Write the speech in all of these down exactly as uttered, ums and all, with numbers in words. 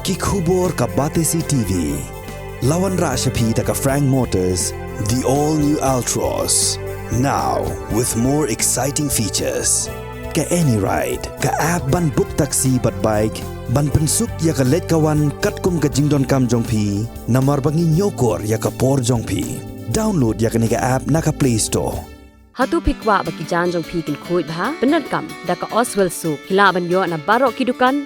Ki khubor ka Batesi T V. La wanrah sha phi da ka Frank Motors, the all new Altroz. Now with more exciting features. Ka AnyRide, ka app ban book taxi bad bike, ban pynsuk ïa ka leit ka wan katkum ka jingdonkam jong phi, namar ba ngi ñiewkor ïa ka por jong phi. Download ïa kane ka app na ka Play Store. Hato phi kwah ba ki jaiñ jong phi kin khuid bha? Pyndonkam da ka Oswell Soap. Phi lah ban ïoh na baroh ki dukan.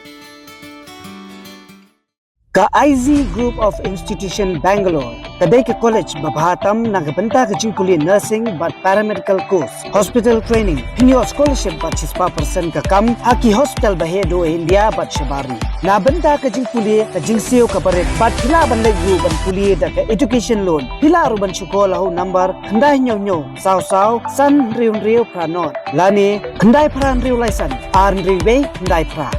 Ka I Z Group of Institution Bangalore ka dei ka college ba bha tam na ka bynta ka jingpule nursing bad paramedical course, hospital training, pynïoh scholarship bad shispah percent ka kam ha ki hospital ba heh duh ha India bad shabar ri. Na bynta ka jingpule, ka jingsiew kaba rit bad phi lah ban leit ruh ban pule da ka education loan. Phi lah ruh ban shukor ha u number khyndai hynñiew hynñiew saw saw san hynriew hynriew phra nod lane khyndai phra hynriew lai san ar hynriew wei khyndai phra.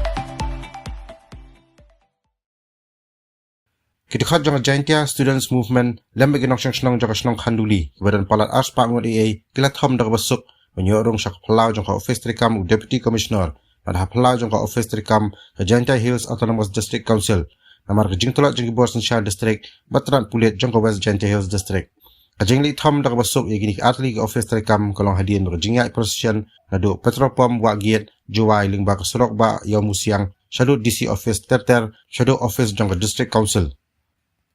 Ki dkhot jong ka Jaintia Students Movement lem bad ki nongshong shnong jong ka shnong Khanduli kiba don palat arspah ngut eiei ki la thom da kaba suk ban ïoh rung sha ka phyllaw jong ka ophis treikam u Deputy Commissioner bad ha phyllaw jong ka ophis treikam ka Jaintia Hills Autonomous District Council namar ka jingtlot jong ki bor synshar district bad tnat pulit jong ka West Jaintia Hills District. Ka jingleit thom da kaba suk ïa kine ki artylli ki ophis treikam ka long hadien ka jingïaid procession naduh petrol pump Wahgiat, Jowai lyngba ka surok bah Ïawmusiang shaduh D C office ter ter shaduh office jong ka District Council.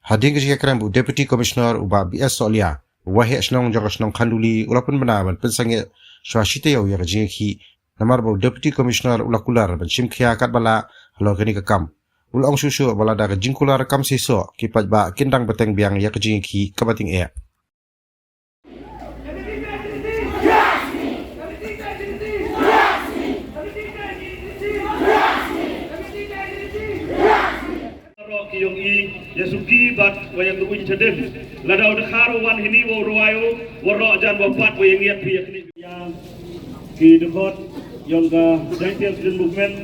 Hadien ka jingïakren bad u Deputy Commissioner u Bah B S Sohliya, u waheh shnong jong ka shnong Khanduli u la pynbna ban pynsangeh shuwa shi taïew ïa ka jingïakhih namar ba u Deputy Commissioner u la kular ban shim khia katba lah halor kane ka kam. U la ong shuh shuh ba lada ka jingkular kam seisoh ki paidbah kin dang bteng biang ïa ka jingïakhih kaba tyngeh. Baroh ki ïong i ïa suki bad wa ïa ka uiñ chadem. Lada u dkhar u wan hini wa u rwai u, waroh jan wa pat wa ïa ngiat phi ïa kine. Ïa ki dkhot ïong ka Jaintia Student Movement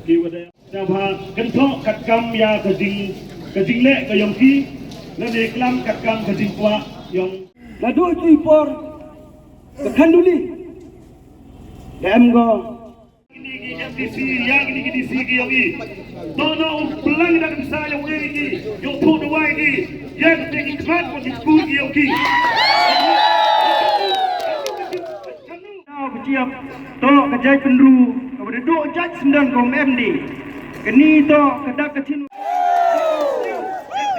ki wa da. Sngewbha kynthoh katkam ïa ka jing, ka jingleh ka ïong ki, lane klam katkam ka jingkwah ïong. Naduh tu i por ka Khanduli da em ko. Kine ki M D C, ïa kine ki D C ki ïong i. Tono u plang da kan sa ïong i ki, ïong phu da wai ki, ïa kine ki khmat ko ki skul ki ïong ki. Ka jiap toh ka jait pynru kaba dei duh jait syndon ka um M D. Kani toh ka dak ka chin.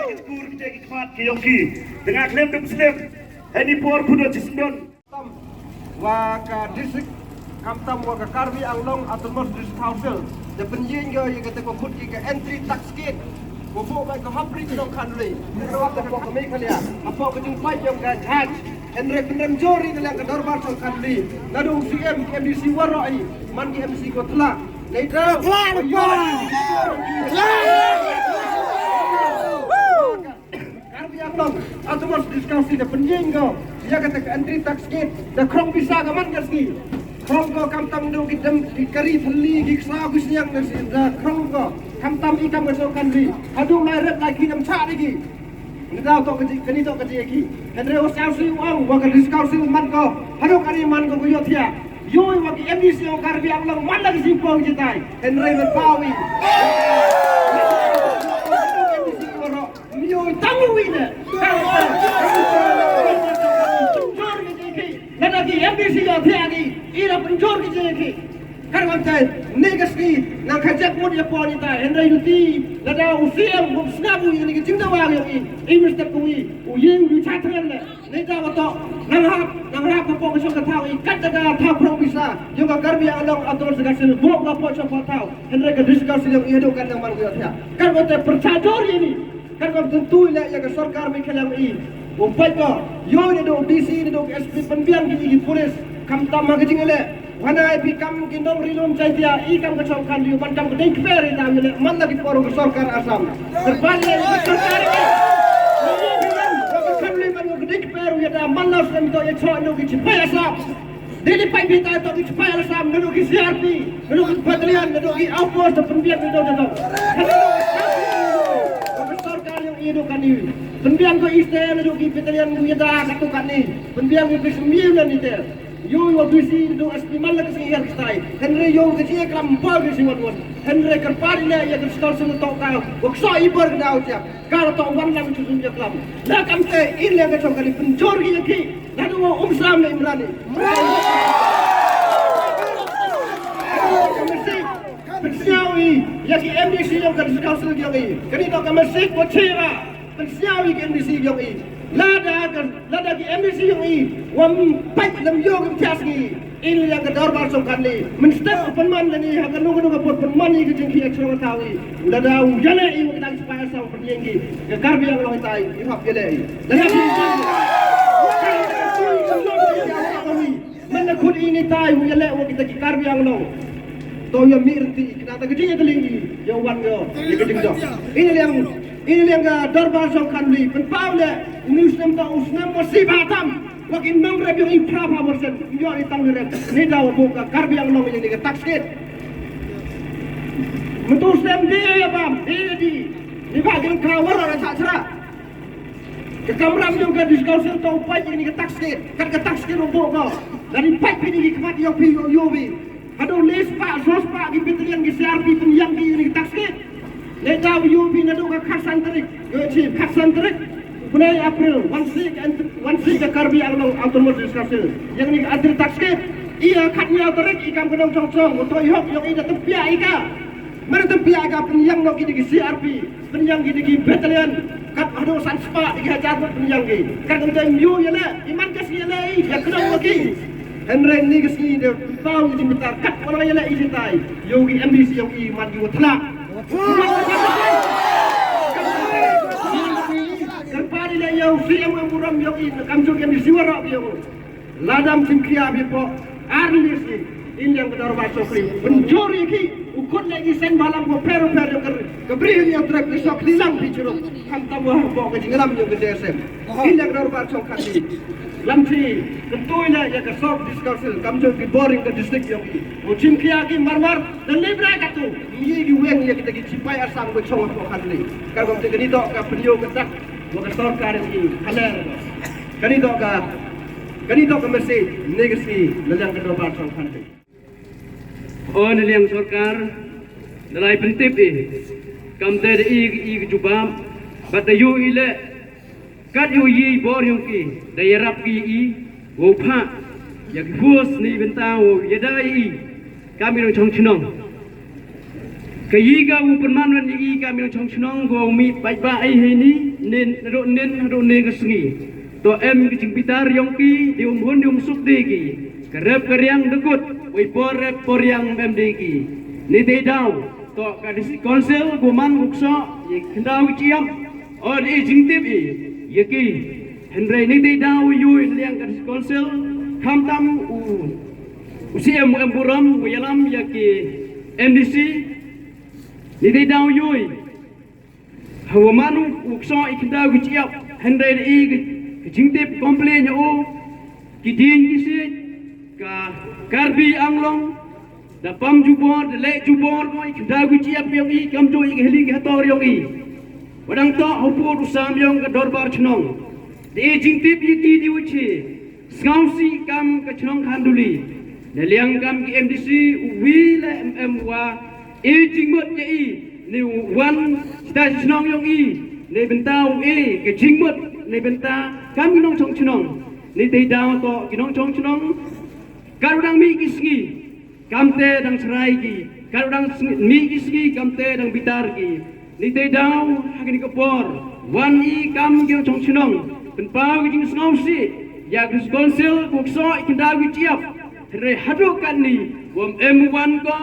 Ki kur ki jait ki khmat ki ïong ki. Tengah khlem dum slem. Hani por phudo chi syndon. Tam wa ka district, kam tam wa ka Karbi Anglong Autonomous District Council. Da pynjing ga ïa kata ka khut ki ka entry tax gate. Ko bo ba ka hapri ki dong Khanduli. Ka wa ka ka Meghalaya. Apo ka jingpait ïong ka jait. Hynrei pynrem jor ïa ka liang ka dorbar jong Khanduli. Naduh u C M, M D C waroh i. Man ki M D C ko tla. Nei tla, tla, tla. Karbi Anglong Autonomous District Council da pynïeng ko ïa kata ka entry tax gate da khrong pisa ka man ka sngi. Khrong ko khamtam da ki dem ki kari thylli ki ksaw ki sniang da si da khrong ko khamtam i kam ka shnong Khanduli. Haduh lai rep lai ki dem chah da ki. Ni da to ka ji, kani to ka ji ki. Hynrei wa sniang si u ong wa ka District Council man ko. Haduh kani man ko ko ïohthiah. Ïoh wa ki M D C o Karbi Anglong man la ki si pong jitai. Hynrei wa pawi. Mio tang wi ne. Jor ki jingki. Lada ki M D C ïohthiah ki, ira pynjor ki jingki. Kar wan tai, ne ka sngi, nang ka jak mut ïa pon ita, hynrei duti, lada u C M, u snap u ïa ni ki jingdawa ïa i, i Mister Kwi, u ïing, u cha tren ne. Ne ta wa to, nang hap, nang hap ka pok ka shong ka thaw, i kat da ka thaw prong pisa, ïa ka Karbi Anglong, ator sa ka sil, bok ka pok shong ka thaw, hynrei ka dis ka sil, ïa do kan nang man ïa tia. Kar wan tai, pyrcha jor ïa ni. Kan wan tyntu ïa, ïa ka sorkar Meghalaya i. U peit ko, ïoh ne do D C ne do S P pynbiang ki, ki police. Kam tam ha ka jingïaleh. Wana i pi kam ki nongri lum Jaiñtia i kam ka chong kan ïoh ban kam ka dei kper i tam ïaleh. Man la ki por ka sorkar Assam. Terpal ïa ka sorkar i. Kan le man ka dei kper ïa tam man la sem to ïa chong ïoh ki chipai Assam. Dei li paid bita to ki chipai Assam, naduh ki C R P, naduh ki battalion, naduh ki outpost, pynbiang naduh naduh. Ka sorkar ïong i naduh kani. Pynbiang ko iste naduh ki battalion ko ïada ka tu kani. Pynbiang ko ki symbieu na nite. Ïoh wa bisi du as pi man la ka sngi ïar ksai. Hynrei ïoh ka jingïaklam ba ka jingwan wan. Hynrei kyrpad ïa ka District Council to ka wa kso i bor ka daw jia. Ka la to wan lang chu jingïaklam. La kam te in le ka chong ka ni pynjor ki ïa ki. La du wa um sam le imrani. Pynsiaw i ïa ki M D C ïong ka District Council ïong i. Ka ni to ka message wa chira. Pynsiaw ïa ki M D C ïong i. Lada ka, lada ki M D C ïong i wa ym pait lam ïoh ki thiah sngi. In ïa ka dorbar song kan li. Mynstep u pynman lani ha ka nung ka nung ka put pynman ïa ka jingkhia chnong ka thaw i. Lada u ïaleh i wa ka dang spah sa u pynïeng ki. Ka Karbi Anglong i tai i hap ïaleh i. Lada ki Mynda khut ini tai u ïaleh wa kita ki Karbi Anglong. To ïa mi rynti kna ta ka jingïatling i ïa wan ïa ïa ka jingjop. Ini liang ini liang ka dorbar song kan li pynpaw le uni u snem ta u snem wa si ba tam. Wa ki nongrep ïong i phra pha persen ïoh i tang rep. Ni da wa buk ka Karbi Anglong ïa ni ka tax kit. Mynta u snem de ïa bam de ïa di. Ni ba ki nongkha wa ra sa chra. Ka kamram jong ka District Council to pait ïa kane ka tax kit, kat ka tax kit u buh ko. Lada pait phi ïa ki khmat ïa phi ïa u ïoh phi. Haduh le spah, saw spah ki battalion ki C R P pynïeng ki ïa kane ka tax kit. Lada u ïoh phi naduh ka khatsan tarik, ïoh chi khatsan tarik. Bnai April, wan si ka ent-, wan si ka Karbi Anglong Autonomous District Council. Ïa kane ka anti tax kit. Ïa khatnïaw tarik i kam ka nongchong chong, u to i hok ïa i da tympiah i ka. Mane tympiah ka pynïeng noh ki dei ki C R P, pynïeng ki dei ki battalion, kat haduh san spah dei ki hajar ngut pynïeng ki. Kat kynta ym ïoh ïaleh, i man ka sngi ïaleh i, ïa kynnoh noh ki. Hynrei ni ka sngi de pynpaw ki jingbitar, kat wat la ïaleh i jingtai. Ïoh ki M D C ïong i man ki wa thlak. Kyrpad i leh ïa u C M u em burom ïong i, kamjooh ki M D C waroh ki ïong. Lada ym shim khia phi hapoh ar lynti sngi, in liang ka dorbar shongkri pynjor ïa ki, u khot leh ki seng bhalang ko pher pher ïa ka, ka bri ïa trep ki shongkri lang phi chirup. Khamtam wa hapoh ka jingïalam ïa ka J S M. In liang ka dorbar shongkri lam shi kyntu ïa, ïa ka Sub District Council, kamjooh ki bor ïa ka district ïong i. U shim khia ki marmar, da leh brai katu, ym ïa ki weng ïa kita ki shipai Assam ko shong hapoh khatni. Ka kam te kani to ka pynïoh ka tak, wa ka sorkar ïong i, haler. Kani to ka, kani to ka message, ne ka sngi, na liang ka dorbar song khan te. O na liang sorkar, da lai pyntip i, kam te da i, i ka jubab, bad da ïoh i leh, kat ïoh i bor ïong ki, da ïarap ki i, wow phah, ïa ki force ni bynta wow ïada i, kam i nongchong chnong. Ka yi ka u pynman wan yi ka mi chong chnong ko mi pai ba ai hei ni nin ro nin ro ne ka sngi. To em ki jingbitar yong ki di um hun di um suk di ki. Ka rep ka riang da kut wei por rep por riang em di ki. Ni te daw to ka district council ko man ko kso yi kyndaw ki chiam. O di jingtip i yi ki. Hynrei ni te daw yu liang ka district council kham tam u u C M u em burom u yalam ya ki M D C. Ni dei daw yui. Hawa manu u kso i kyndaw ki chiap hynrei da i ki jingtip complain ya u ki ding ki si ka Karbi Anglong da pam jubor da leh jubor ko i kyndaw ki chiap yong i kam jo i ki heli ki hator yong i. Wadang to hupur u sam yong ka dorbar chnong da i jingtip ya ki di u chi. Sngewsih kam ka chnong Khanduli. Na liang kam ki M D C u wi la em em wa e jingmut ya i ne u wan sta chnong yong i ne bynta u e ka jingmut ne bynta kam ki nongchong chnong. Ne te daw to ki nongchong chnong. Ka u dang mi ki sngi. Kam te dang chrai ki, ka dang mi ki sngi kam te dang bitar ki. Ni te daw ha kini ka por wan i kam ki chong chnong. Pynpaw ki jing sngaw si ya ki council ku kso i kyndaw ki chiap. Hynrei haduh kan ni wam em wan ko.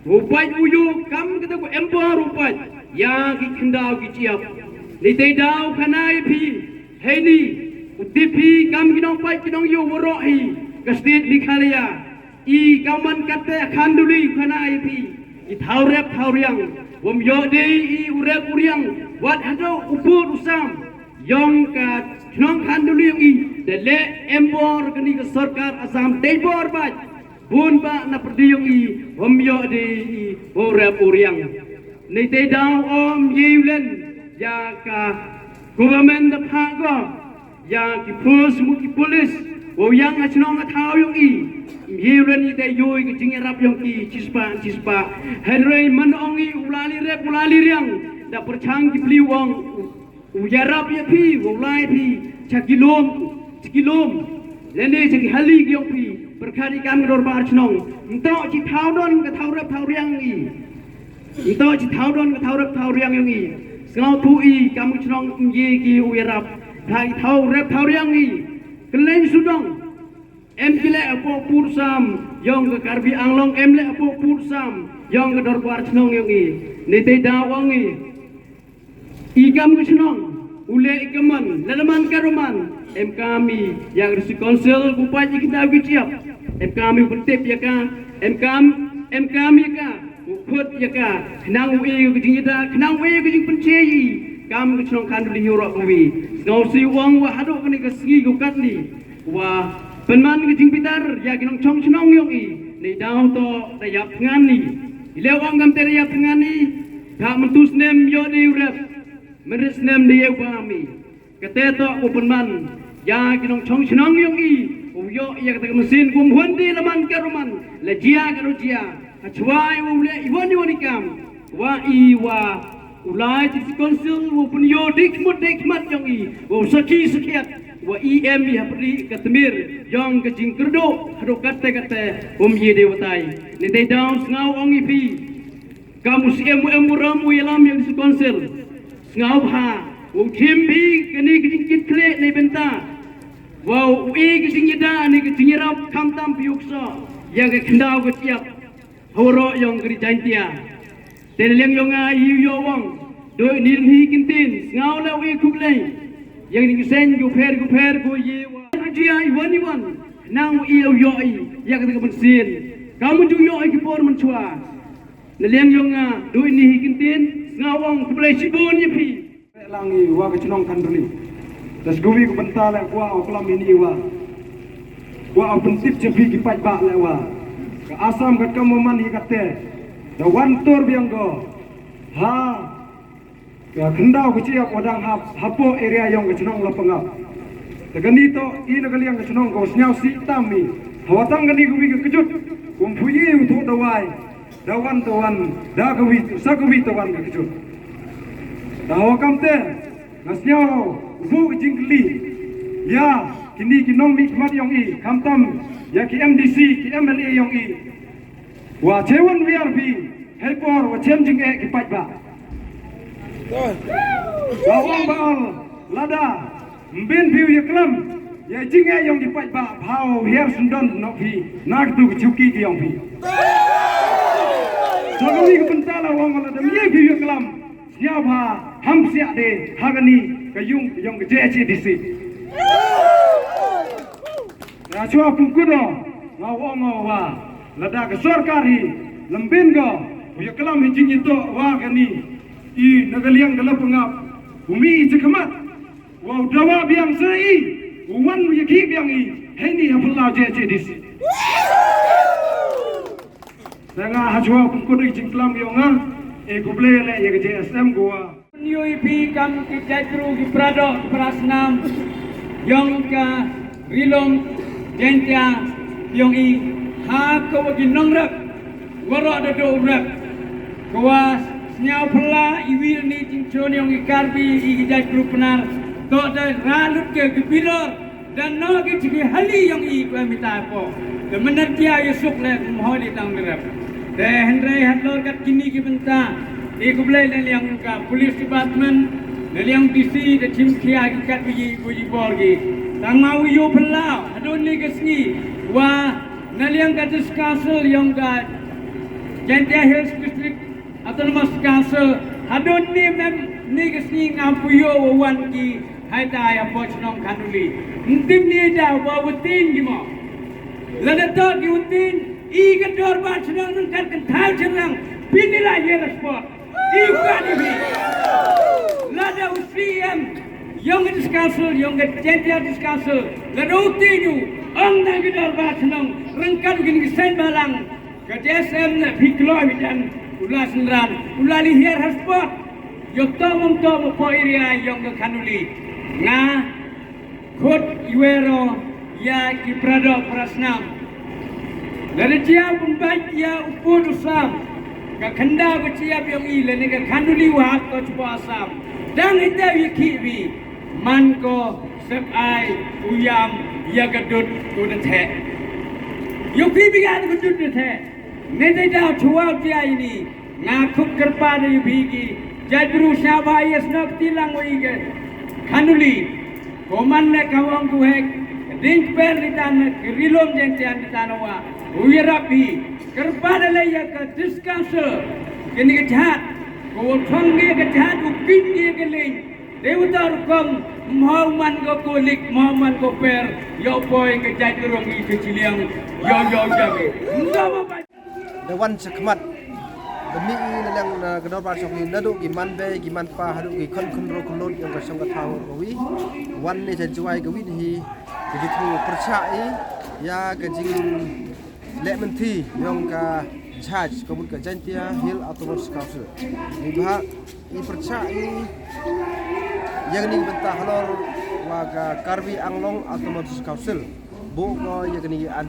Wo pai u yu kam kita ku em por u pai ya ki kyndaw ki chiap. Ni te daw khana i phi. Hei ni u tip hi kam ki nong pai ki nong yu waroh hi ka state Meghalaya. I kaman kate Khanduli khana i phi i thaw rep thaw riang. Wam yo de i u rep u riang wat hado u pur u sam. Yong ka chnong Khanduli yong i de le embor kani ka sorkar Assam de bor baj. Bun ba na perdi yong i wam yo de i u rep u riang. Ni te daw om ye len ya ka government da pha go. Ya ki force mu ki police Wow ïang ha shnong ha thaw yong i. Ym ye u leh ni te yoi ka jingïarap yong ki chispah chispah. Hynrei man ong i u la li rep u la li riang. Da pyrchang ki pli u ong u ïarap ïa phi, u lai phi cha ki lum, cha ki lum. Lane cha ki hali ki yong phi. Pyrkhat i kam ka dorbar shnong. Nto chi thaw don ka thaw rep thaw riang i. Nto chi thaw don ka thaw rep thaw riang yong i. Sngewthuh i kam ka shnong ym ye ki u ïarap. Thaw rep thaw riang i. Kylleiñ sudong. Em ki leh hapoh pud sam yong ka Karbi Anglong, em leh hapoh pud sam yong ka dorbar shnong yong i. Ni te daw ong i. I kam ka shnong u leh i ka man, lada man ka ruh man. Em kam i ïa ka District Council u pait i ki daw ki chiap. Em kam i u pyntip ïa ka. Em kam, em kam ïa ka u khot ïa ka. Khnang u i ka jingïada, khnang u i ka jingpynche i kam ka shnong Khanduli hi u roh ka wi. Sngewsih u ong wa haduh kane ka sngi ka katni. Wa pynman ka jingbitar ïa ki nongchong shnong yong i. Ni daw to da ïap thngan i. I leh u ong kam te da ïap thngan i. Ka myntu snem ïoh dei u rep. Mynrit snem dei u bam i. Kate to u pynman ïa ki nongchong shnong yong i. U ïoh ïa kata ka mynsiem kum hun dei la man ka ruh man. La jia ka ruh jia. Ha chwa i wa u leh i wan i wan i kam. Wa i wa u lai District Council wa u pynïoh dik mut dik mat yong i. Wa u sakhi sakhiat wa i em i ha pyrdi ka tmir yong ka jingkyrduh haduh katte katte um ye dei watai. Ni dei daw sngaw ong i phi. Kam u siem u em u ram u ïalam yong District Council. Sngaw bha wa u thim phi kane ka jingkit khlieh ne bynta. Wa u i ka jingïada ne ka jingïarap khamtam phi u kso ïa ka khyndaw ka chiap. Hawaro yong ka ri Jaintia. Te na liang yong nga i ïoh wang. Doi ni hi kin tin. Sngaw la wi khublei. Yang ni seng gu pher gu pher gu ye wa. Jia i wan i wan. Nang i ïoh i. Yak ka mynsiem. Ka mun ju ïoh i ki por mun chwa. Na liang yong nga. Doi ni hi kin tin. Sngaw wang khublei shibun ya phi. Lang i wa ka chnong Khanduli. Das gui ku bynta le kwa u klam ini wa. Kwa u pyntip cha phi ki paidbah le wa. Ka Assam kat ka moman hi kate. Da wan tur biang go. Ha. Ka khyndaw ka chiap wa dang hap hapo area yong ka chnong Lapangap. Te kani to i na ka liang ka chnong ko sniaw si tam i. Hawa tang kani ka wi ka kejut. Kum phuyi u tu dawai. Da wan ta wan da ka wi sa ka wi ta wan ka kjut. Da hawa kam te nga sniaw bu ka jingkli. Ya kini ki nongmihkhmat yong i khamtam ya ki M D C ki M L A yong i. Wa chewan wiar phi hei por wa chem jingeh ki paidbah. Wa wang ba ol lada Mbin phi u ïaklam ïa jingeh yong ki paidbah pha u hiar syndon noh phi na katu ka chuki ki yong phi. Sa kawei ka bynta la wang la dam ïa phi u ïaklam sñiaw bha ham siah de ha kani ka yung yong ka J H A D C. Nga chwa pungkut o nga wang o wa lada ka sorkar hi lembin ko u ïaklam hi jingïatoh wa kani i na ka liang ka la pengap u mi i chi khmat. Wow dawa biang sa i u wan u ïakhih biang i heini ha phyllaw J H A D C. Sa nga ha chwa pun kut i jingklam yong nga e khublei leh ïa ka J S M ko wa. Ïoh i phi kam ki jaitbru ki paradoh ki parasnam yong ka Rilum Jaintia yong i ha ka wa ki nongrep. Waroh da dooh u rep ka wa sñiaw phylla i wi ni jingchon yong i Karbi i ki jaitbru Pnar toh da rah lut ka ki bilor da noh ki chi ki hali yong i ko em i ta ko. Te mynta ki ai suk le kum hoi li tang rep. Te hynrei hatlor kat kini ki bynta i khublei na liang ka Police Department na liang D C da chim khia ki kat wi i wi i bor ki. Tang ma wi ïoh phylla hadon ni ka sngi wa na liang ka District Council yong ka Jaintia Hills District Autonomous Council hadon ni mem ni ka sngi ngam puyo wa wan ki hai ta ya poch nong Khanduli. Ntim ni da wa wutin ki mo. Lada to ki wutin i ka dorbar chnong nang kan kan thau chnong pini la ye respond. I ka ni bi. Lada u C M yong ka District Council yong ka Jaintia District Council lada wutin u ong na ka dorbar chnong rengkat u kini sen balang. Ka J S M na phi kloi wi jan u la synran u la li hiar ha spot. Yo to mong to mo po area yong ka Khanduli. Nga khot iwero Ïa ki para doh para snam. Lada jia pynbeit ïa u pud u sam, ka khyndaw ka jia biang i lane ka khanduli wahap ka chupa sam. Dang ite ïa ki wi man ko sep ai u yam ïa ka dud u da the. Ïa ki bi ga ka dud da the. Ne te da chuwa jia ini. Nga khup kyrpad ïa phi ki jaitbru sha ba ïa snoh kti lang wi ka khanduli. Ko man ne ka wang ku hek ding per ni tan ki rilum jeng tian ni tan wa u ïarap hi. Kyrpad ïa le ïa ka district council kini ka jhat ko thong ni ka jhat u kin ni ka ling. Dewata rukom mhau man ko ko lik mhau man ko per. Yo poi ka jaitbru ngi ka chiliang yo yo jam. Nda ma ba Da wan shakhmat da mih i na liang na ka dorbar shong hi naduh ki man bei ki man pa haduh ki khon khon ro khon lut ïong ka shong ka thaw ka wi. Wan ne cha Jowai ka wi hi ka jithu pyrchah i ïa ka jingleh mynthi ïong ka jhaj ka mut ka Jaintia Hill Autonomous Council. Ni bha i pyrchah i ïa kani ka bynta halor wa ka Karbi Anglong Autonomous Council. Buh ko ïa kani an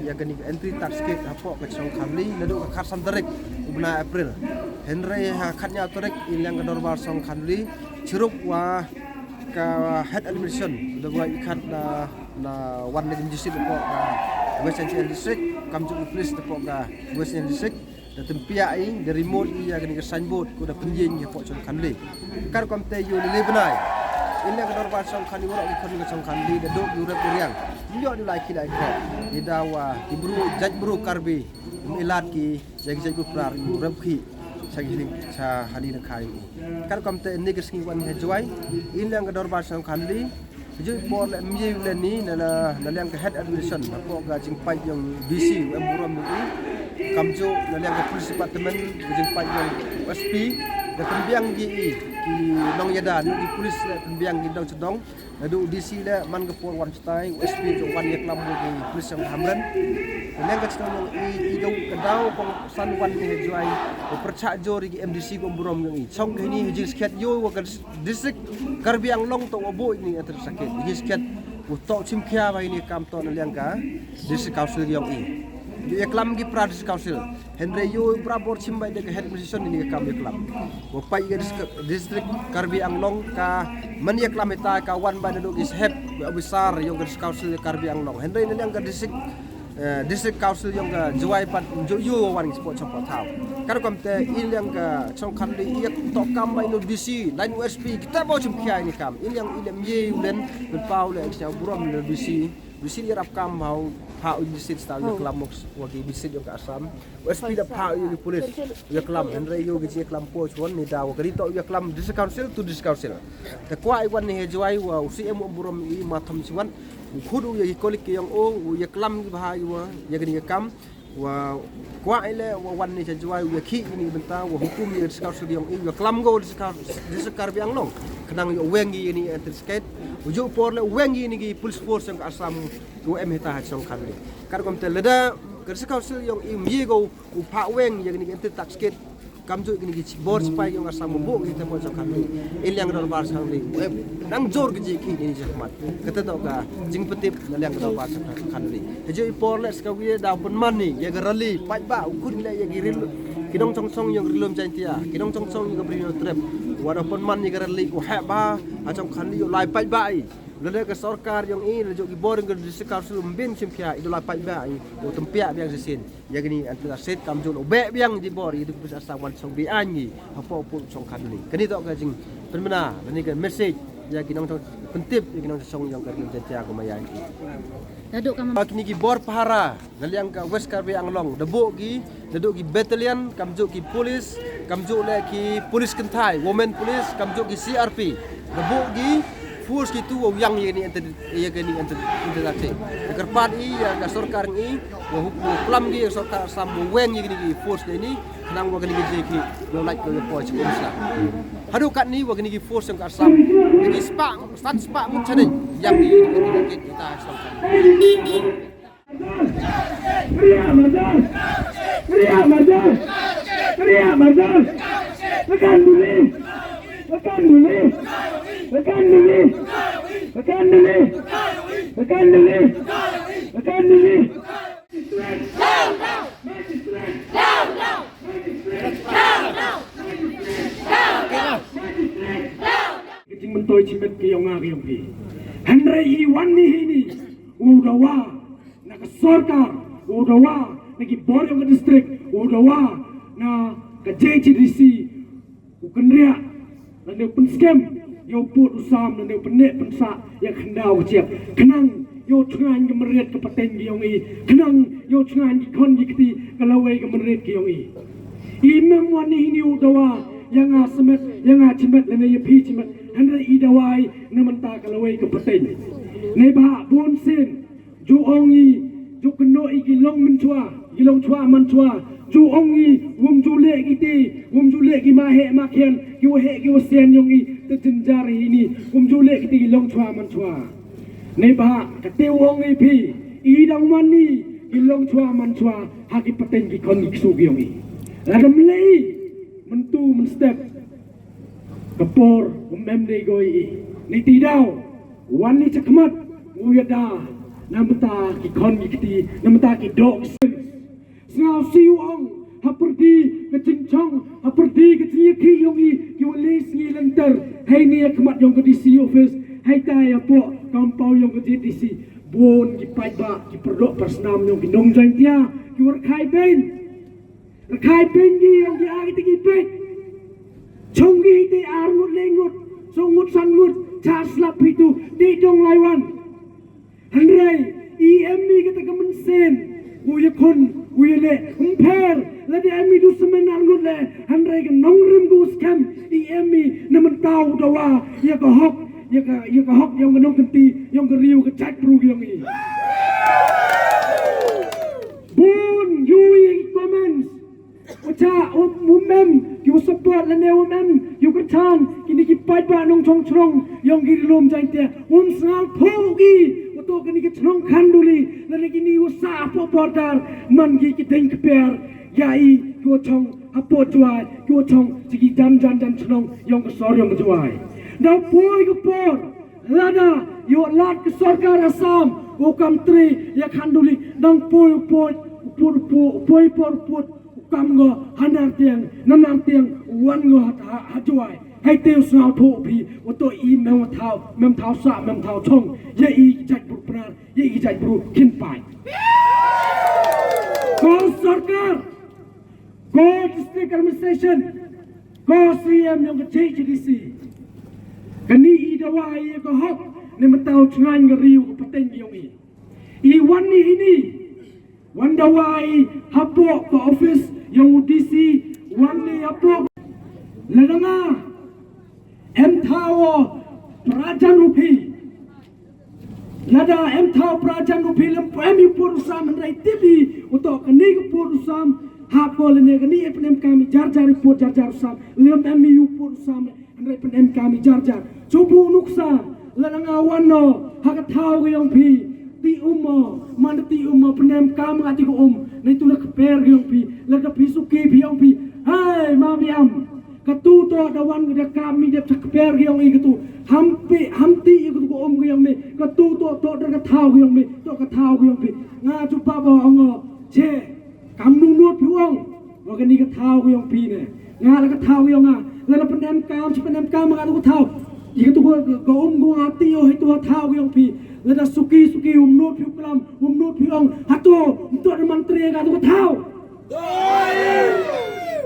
ïa kani entry tax gate hapoh ka Shongkhanli naduh ka khatsan tarik u bnai April. Hynrei ha khatñiaw tarik i liang ka dorbar Shongkhanli chirup wa ka head administration da wa i khat na na wan na ka jingsit hapoh ka West Jaintia District kam ju i police hapoh ka West Jaintia District. Da tympiah i da remote i ïa kani ka signboard ko da pynjing hapoh Shongkhanli. Kar kam te ïu lili bnai i liang ka dorbar Shongkhanli waroh ki khon ka Shongkhanli da dok ïu rep ïu riang. Ïoh da lai ki lai ko i da wa ki bru jait bru Karbi. Ym i lad ki ïa ki jait bru prar ïu rep ki. Sa ki hling sa hani na khai. Kar kam te ni ka sngi wan ha Jowai i liang ka dorbar Shongkhanli. Ju por le mye le ni na na na liang ka head administration na ko ka jingpait ïong D C em burom ni kam ju na liang ka police department ka jingpait ïong S P da pynbiang gi i ki nong ïada ni ki police le pynbiang gi dong chadong na du D C le man ka por wan chatai S P ju wan ïa klam ki police ïong hamren na liang ka chadong ïong i i dong ka dau kong san wan ni ha Jowai. Pyrchah jor ki M D C ko burom ïong i chong ki ni jingskhet ïo wa ka District Karbi Anglong to wa bo ini ater sakit. Ini sket u to chim khia ba ini kam to na liang ka District Council yong i. Di eklam ki pra District Council. Hynrei ïo pra bor chim ba de ka head musician ini kam eklam. Wa pai ka District Karbi Anglong ka man eklam ita ka wan ba de do ki sahep officer yong ka District Council Karbi Anglong. Hynrei na liang ka District District Council yong ka Jowai pat ju yu wan ngi sport chong pat thaw. Kar kam te i liang ka chong khan li yak to kam bai no D C line U S P kita bo chim khia ni kam i liang i liang ye u len ben pau le chau burom le D C. D C i rap kam bau ha u D C sta u klam mok wa ki D C yong ka Assam. U S P da pha u ki police u klam hynrei u ki klam po chuan ni da wa ka ri to u klam District Council to District Council. Te kwa i wan ni he Jowai wa u C M u burom i ma tham chiwan. U khud u ya ki kolik ki yong o u ya klam ki bha i wa ya kani ka kam wa kwa i le wa wan ni cha Jowai u ya khi ni bynta wa hukum ya District Council yong i ya klam go District Council District Karbi Anglong. Khnang ya weng i ni antir sket u ju por le weng i ni ki police force yong ka Assam u em heta ha chong khan ni. Kar kom te leda ka District Council yong i mi go u pha weng ya ni antir tak sket. Kamju kini ki bor sipai yong Assam bu kita pon song kami. Iliang dorbar song ni. Nang jor ki jiki ni jikmat. Kata to ka jingpetip na liang dorbar song kami. Hejo i por le ska wi da pun mani ya ga rally pai ba u kun le ya gi ril. Kidong song song yong rilum Jaintia. Kidong song song yong rilum trep. Wa da pun mani ga rally u heba ha song kami u lai pai ba i. Lele ka sorkar yong i le jo ki bor ngi District Council mbin sim pia i do lai pai ba i. U tempia biang sisin. Ya kini antu aset kam jul u be biang di bor i di pus asam wan song bi an ngi hapo pu song khan ni kani to ka jing pynmana lani ka message ya ki nong song pyntip ya ki nong song yong ka ri Jaintia ko maya ki. Daduk kam kini ki bor pahara na liang ka West Karbi Anglong da bo ki da do ki battalion kam ju ki police kam ju le ki police kentai women police kam ju ki C R P da bo ki force ki tu yang ya ni ente ya kini ente ente date. Kerpat i ya ka sorkar i Wa hukum klam gi sorkar Assam wa weng gi ni gi force ni nang wa gi ji ki lo lait ko ko chi ko sa. Hadu kat ni wa gi force ka Assam gi spa san spa mun chane yang gi kita Assam. Priya Mardas! Priya Mardas! Priya Mardas! Tekan dulu! Tekan dulu! Tekan dulu! Tekan dulu! Bakan dini. Bakan dini. Ka jingmyntoi jingmyntoi ka jong nga ka jong phi. Hynrei i wan ni hi ni, u dawa na ka sorkar, u dawa na ki bor jong ka district, u dawa na ka J H A D C, u kynriah lane u pynskhem ïa u pud u sam lane u pynneh pynsah ïa ka khyndew ka jait, khnang ïa u thngan ka mynried ka pateng ka jong i, khnang ïa u thngan ki khon ki kti ka lawei ka mynried ka jong i. I mem wan ni hi ni u dawa ïa nga smet, ïa nga smet lane ïa phi smet, hynrei i dawa i na mynta ka lawei ka pateng. Neibhah bun sien ju ong i, ju kynnoh i ki long mynshuwa, ki long shuwa mynshuwa. Ju ong i, wym ju leh kiti, wym ju leh ki maheh mahkhian, ki waheh ki wahsien jong i, te jynjar hi ni, wym ju leh kiti ki long shuwa mynshuwa. Neibhah kate u ong i phi, i dang wan ni ki long shuwa mynshuwa ha ki pateng ki khon ki ksu ki jong i. Lada ym leh i mynta mynstep, ka por um em dei goi i. Ni ti daw wan ni chakhmat u ïada na mynta ki khon ki kti, na mynta ki doh ki sem. Sngewsih u ong ha pyrdi ka jingchong, ha pyrdi ka jingïakhih jong i, ki wa leh sngi lynter. Hei ni ha khmat jong ka D C office, hei tai hapoh compound jong ka D C. Bun ki paidbah, ki paralok parasnam jong ki nong Jaiñtia ki wa rkhai beiñ. Rkhai beiñ ki ong ki ai kti ki peit. Chong ki te ar ngut le ngut, song ngut san ngut, cha slap phi tu, te dong lai wan. Hynrei i em i kata ka mynsiem u ïakhun u ïaleh, ym pher lada em i du smen ar ngut le. Hynrei ka nongrim ka u skhem, i em i na mynta u dawa ïa ka hok, ïa ka, ïa ka hok jong ka nongkynti, jong ka riew, ka jaitbru jong i. Bun ïu ïa ki comments. U cha, u, u mem, ki u support lane u mem, ki u kyrchan, kini ki paidbah nongchong chnong jong ki ri lum Jaiñtia. Um sngewthuh ki, u to kini ki chnong Khanduli lane kini u sah hapoh border, man ki ki deng kper ïa i, ki u chong hapoh Jowai, ki u chong cha ki jan jan jan chnong jong ka sor jong ka Jowai. Da poi ka por lada ïoh lad ka sorkar Assam, u kam trei ïa Khanduli, dang poi u poi u pud u pud u poi u poi u pud, u kam ngo ha Nartiang, na Nartiang u wan ngo ha, ha, ha Jowai. Hei te u sngewthuh phi, u to i mem thaw, mem thaw sah, mem thaw chong ïa i ki jaitbru Pnar, ïa i ki jaitbru Kynpaiñ. Ko sorkar, ko district administration, ko C M jong ka J H A D C, kani i dawa ïa ka hok ne mynta u thngan ka riew ka pateng jong i. I wan ni hi ni, wan dawa i hapoh ka office jong u D C, wan ni hapoh. Lada nga em thaw u prajan u phi, lada em thaw prajan u phi, lem em i pud u sam, hynrei tip i u to kani ka pud u sam, hapoh lane kani e pynemkam i jar jar i pud jar jar u sam, lem em i u pud u sam. Hynrei pynemkam i jar jar. Shu buh nuksa, lada nga wan noh ha ka thaw ka jong phi, ti um mo, man ti um mo, pynemkam nga ti ka um. Nai tu na kper ka jong phi, lada phi suki phi jong phi. Hai, ma biam. Katu to da wan da kam mi dep cha kper ka jong i katu. Ham pi, ham ti i katu ka um ka jong mi. Katu to, to da ka thaw ka jong mi, to ka thaw ka jong phi. Nga chu pa ba ong o. Che. Kam nung nud phi ong. Wa kani ka thaw ka jong phi ne. Nga la ka thaw ka jong nga. Lada pynemkam, chi pynemkam nga tu ka thaw. I ka tu ka, ka um ka nga ti o, hei tu ka thaw ka jong phi. Lada suki, suki, um nud phi u klam, um nud phi ong. Hato, um to da man tre nga tu ka thaw.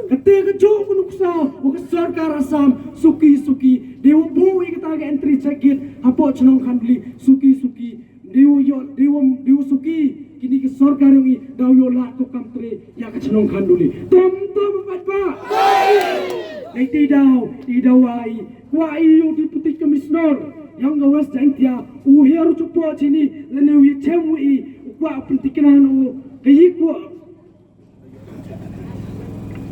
Kate ka jong ka nuksa, wa ka sorkar Assam, suki, suki. Dei wa buh i kata ka entry check gate, hapoh chnong Khanduli, suki, suki. Dei u ïoh, dei u, dei u suki, kini ki sorkar jong i, da u ïoh lad ko kam tre, ïa ka chnong Khanduli. Tom, tom, pat pa. Dei ti daw, i dawa i, kwah i u Deputy Commissioner jong ka West Jaiñtia, u hiar u chupo chini, lane u i chem u i, u kwah pyntikna u, ka i kwah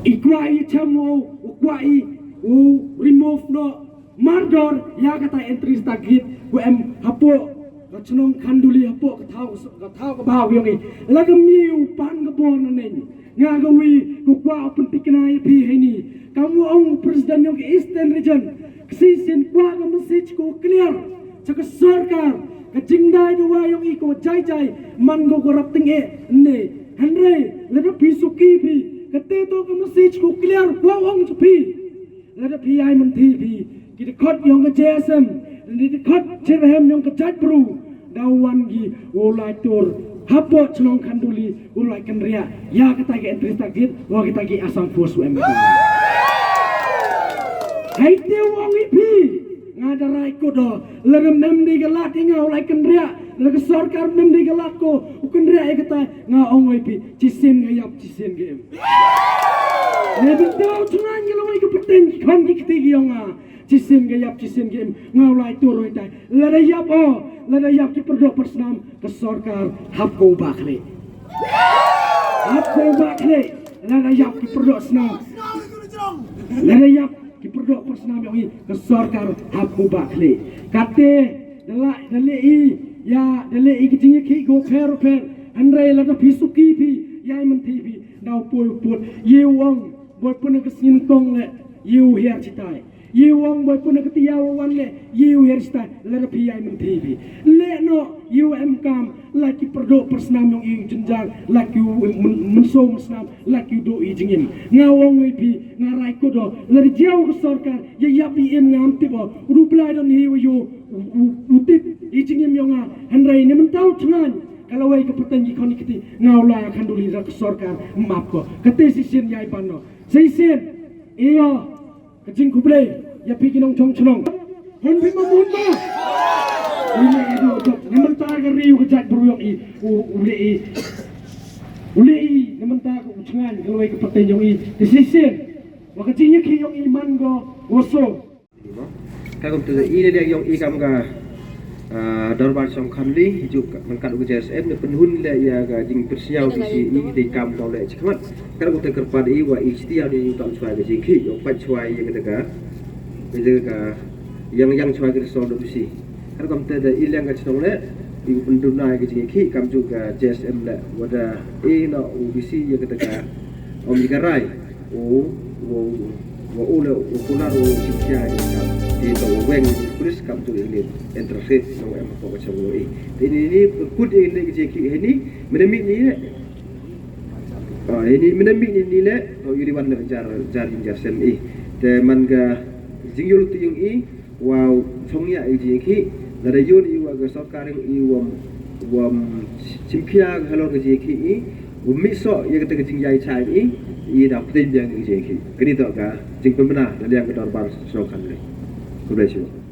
I kwah i chem u, u kwah i, u remove noh mardor ïa kata entry stage gate, u em hapoh ka chnong Khanduli, hapoh ka thaw, ka thaw ka baw yong i. La ka mih u pan ka bor na neng. Nga ka wi, u kwah u pyntikna ïa phi heini. Kam u ong u president yong ka Eastern Region. Ka shisien kwah ka message ka u clear. Cha ka sorkar, Ka jingdai dawa yong i ko jai jai man ko ko rap teng e ne. Hynrei lada phi suki phi kate to ka message ko clear ko ong cha phi. Lada phi ai mynthi phi ki dkhot yong ka J S M, ki dkhot cherhem yong ka jait bru, da wan ki u lai tur hapoh chnong Khanduli u lai kynriah ya kata ki entry target wa kata ki Assam Force wa em. Hai te wang i phi nga da rai ko do lada mem di ka lat i nga u lai kynriah lada ka sorkar mem di ka lat ko u kynriah i kata nga ong i phi chisien nga yap chisien nga em. Ne bintau chungan nga lawai ka pateng ki khon ki kti ki yong nga. Chisien nga yap chisien nga em nga u lai tur roi tai. Lada yap o lada yap ki perdok persnam ka sorkar hap ko ba khle. Hap ko ba khle lada yap ki perdok snam. Lada yap ki perdok persnam yong i ka sorkar hap ko ba khle. Kate da la da le i ya da le i ki jingki ko pher pher. Hynrei lada phi suki phi ya i mynthi phi da u poi u put ye u ong boi pun ka sngin kong le ye u her chitai. Ye u ong boi pun ka tia u wan le ye u her chitai lada phi ya i mynthi phi. Le no ye u em kam la ki perdok persnam yong i jynjar la ki u mynso mynso snam la ki u do i jingim. Nga ong i phi nga rai ko do lada jiaw ka sorkar ya yap i em ngam tip o u du blai don hi u yo u tip i jingim yong nga. Hynrei ne mynta u chngaiñ ka lawai ka pateng ki khon ki kti nga u lai Khanduli da ka sorkar map ko kate shisien ya i ban no shisien. Iyo ka jingkhublei ya phi ki nongchong chnong. Hon phi ma mun ba u le i do jok ne mynta ka riu ka jait bru yong i u le i u le i ne mynta ka u chngaiñ ka lawai ka pateng yong i ka shisien wa ka jingïakhi yong i man go woso. Ka kum tu i le yong i kam ka dorbar song Khanduli juk man ka u J S M ne pynhun le ya ka jingpyrsñiaw ki si i de kam dau le chikmat. Ka kum te kyrpad i wa i stia ni tam chwa ka jingki yong pat chwa ya ka ka ka ka yang yang chwa ka resol do si. Ka kum te da i leng ka chnong le i pynduna ka jingki kam juk ka J S M le wa da i na u bisi ya ka ka om i ka rai. O, o, o, o le, o kular o chipsia ni kam. Di to weng police kam tu ini interfere no em ko ka chang lo i. Ini ni kut ini ke jeki ini menemi ni le. Ah, ini menemi ni ni le. O iri wan le jar jar jar sem i. Te man ga jingyul ti yung i. Wow, chong ya i ji ki. Lada yun i wa ga sorkar i wam wam chimkia ga halor ga ji ki i. U mi so ya ga ta ga jing ya i cha i. I da pdin biang i ji ki. Kani to ga jing pemena da liang ga dorbar so kan le. Khublei shibun.